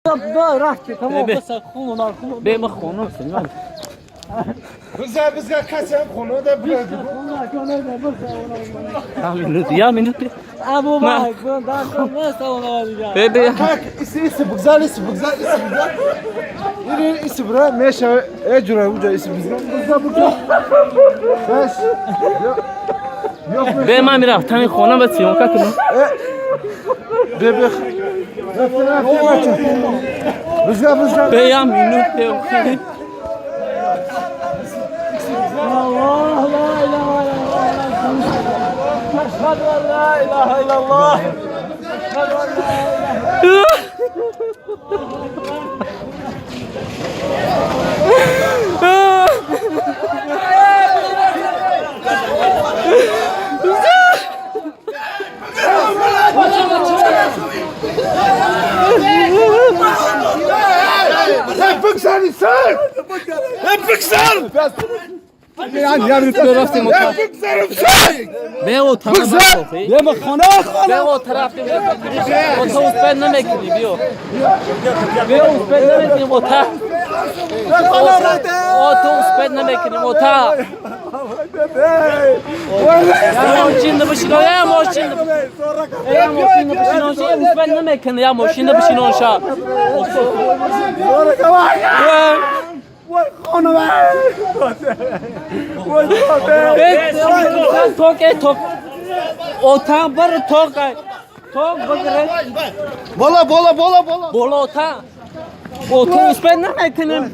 Рафти, тамом, бас хун хун. Бе ма хонум син. Биза бизга касам хона да бирад. Я минут. Абу Бакр, да, не. Бе бе. Как иси иси бигзар, иси бигзар, иси бигзар. Ири иси бира меша э ҷура уҷа иси бигзар. Бигзар бигзар. Беш. Yok. Бе ма мерафтам хона ба съёмка кунам. Бе бе. Бизга бизга. Бе я минут бе. الله لا اله الا الله، اشهد ان لا اله الا الله، اشهد ان لا اله. Бигзари сар. Бигзар. Рафтем. Бигзарам сар. Бе о тараф. Бе ма хона хона. Бе о тараф. О то успеть намекунӣ, биё. Бе успеть намекунӣ о та. О то успеть намекунӣ о та. Я мошин бишино, я мошин. Я мошин бишино, я успеть намекунӣ, я мошин бишино ша. Ток э ток. Ота бар ток. Ток бигире. Бола бола бола бола. Боло ота. О то успеть намекунем.